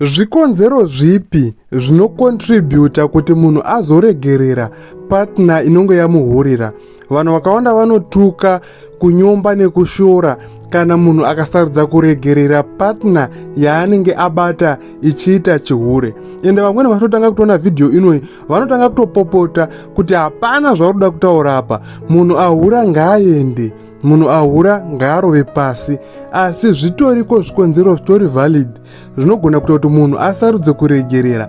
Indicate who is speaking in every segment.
Speaker 1: Zvikonzero zvipi zvinocontributa kuti munhu azoregerera partner inonge yamuhurira? Vanhu vakawanda vanotuka, kunyomba nekushora kana munhu akasarudza kuregerera partner yaanenge abata ichiita chihure. Ende vamweni vanototanga kutoona vhidhiyo inoyi vanotanga kutopopota kuti hapana zvauri kuda kutaura apa, munhu ahura ngaaende, munhu ahura ngaarove pasi. Asi zvitoriko zvikonzero zvitori valid zvinogona kuita kuti munhu asarudze kuregerera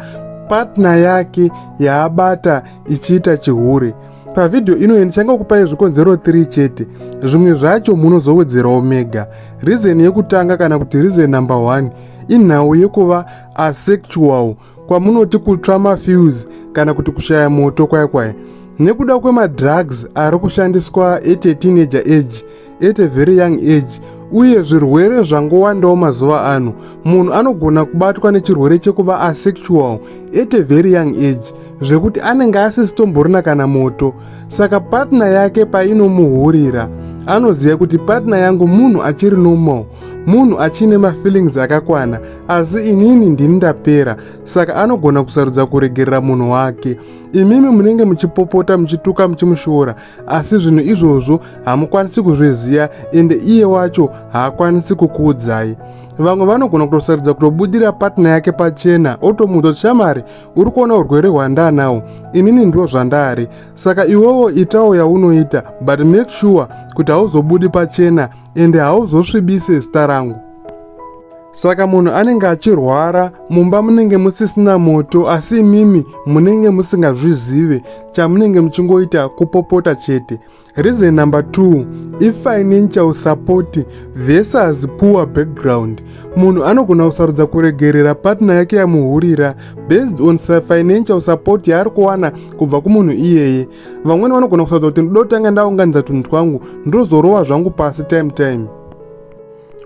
Speaker 1: partner yake yaabata ichiita chihure. Pavhidhiyo ino ndichangokupai zvikonzero 3 chete, zvimwe zvacho munozowedzerawo mega. Reason yekutanga kana kuti reason number 1 inhau yekuva asexual, kwamunoti kutsva mafuse kana kuti kushaya moto kwaya kwaya nekuda kwemadrugs ari kushandiswa at a teenager age, at a very young age, uye zvirwere zvangowandawo mazuva ano. Munhu anogona kubatwa nechirwere chekuva asexual at a very young age, zvekuti anenge asisitomborina kana moto. Saka partner yake painomuhurira, anoziva kuti partner yangu munhu achiri normal, munhu achine mafeelings akakwana, asi inini ndini ndapera. Saka anogona kusarudza kuregerera munhu wake. Imimi munenge muchipopota, muchituka, muchimushora, asi zvinhu izvozvo hamukwanisi kuzviziva, ende iye wacho haakwanisi kukuudzai. Vamwe vanogona kutosarudza kutobudira partner yake pachena, otomuudza kuti, "Shamari, uri kuona urwere hwandanawo inini, ndo zvandari, saka iwewo itawo yaunoita, but make sure kuti hauzobudi pachena ende hauzosvibise zita rangu." Saka munhu anenge achirwara, mumba munenge musisina moto, asi imimi munenge musingazvizive. Chamunenge muchingoita kupopota chete. Reason number 2 ifinancial support versus poor background. Munhu anogona kusarudza kuregerera partner yake yamuhurira based on financial support yaari kuwana kubva kumunhu iyeye. Vamweni vanogona kusarudza kuti ndoda kutanga ndaunganidza tunhu twangu, ndozorowa zvangu pasi time time.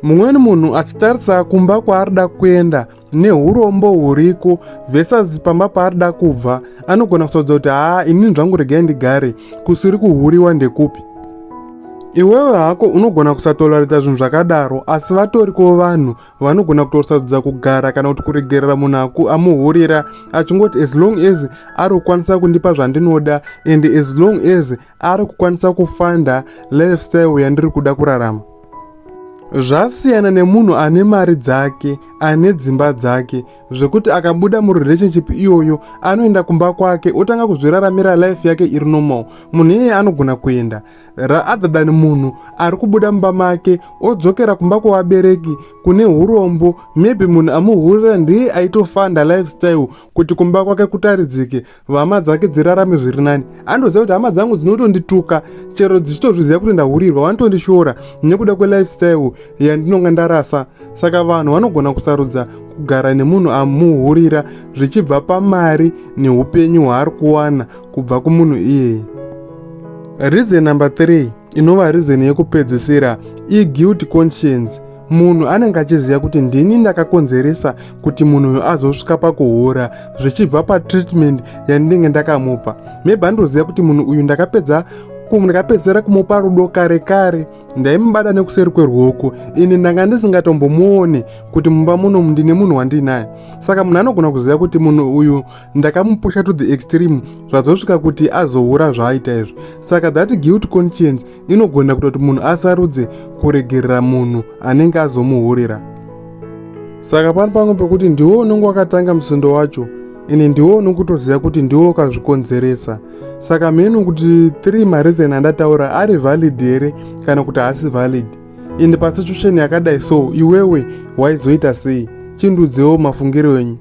Speaker 1: Mumweni munhu achitarisa kumba kwaarida kuenda neurombo huriko versus pamba paarida kubva, anogona kusarudza kuti, "Haa, inini zvangu regai ndigare kusiri kuhuriwa." Ndekupi iwewe hako unogona kusatolerata zvinhu zvakadaro, asi vatoriko vanhu vanogona kutosarudza kugara kana kuti kuregerera munhu amuhurira, achingoti as long as ari kukwanisa kundipa zvandinoda and as long as ari kukwanisa kufunda lifestyle yandiri kuda kurarama. Zvasiyana nemunhu ane mari dzake, ane dzimba dzake, zvekuti akabuda murelationship iyoyo anoenda kumba kwake otanga kuzviraramira life yake iri normal. Munhu iyeye anogona kuenda rather than munhu ari kubuda mumba make odzokera kumba kwevabereki kune urombo. Maybe munhu amuhurira ndiye aitofanda lifestyle kuti kumba kwake kutaridzike, hama dzake dzirarame zviri nani. Andoziva kuti hama dzangu dzinotondituka chero dzichitozviziva kuti ndahurirwa, vanotondishora nekuda kwelifestyle yandinonga ndarasa. Saka vanhu vanogona kusarudza kugara nemunhu amuhurira zvichibva pamari neupenyu hwaari kuwana kubva kumunhu iyeye. Reason number 3, inova reason yekupedzisira, iguilt conscience. Munhu anenge achiziva kuti ndini ndakakonzeresa kuti munhu uyu azosvika pakuhura, zvichibva patreatment yandinenge ndakamupa. Maybe andoziva kuti munhu uyu ndakapedzisira kumupa rudo kare kare, ndaimubata nekuseri kweruoko, ini ndanga ndisingatombomuoni kuti mumba muno ndine munhu wandinaye. Saka munhu anogona kuziva kuti munhu uyu ndakamupusha to the extreme, zvazosvika kuti azohura zvaaita izvo. Saka that guilt conscience inogona kutoti munhu asarudze kuregerera munhu anenge azomuhurira. Saka pano pamwe pekuti ndiwo unenge wakatanga musindo wacho, ine ndiwo unongotoziva kuti ndiwo ukazvikonzeresa. Saka mhenu kuti 3 mareason andataura ari valid here kana kuti haasi valid. Ende pasituation yakadai so, iwewe waizoita sei? Chindudzewo mafungiro enyu.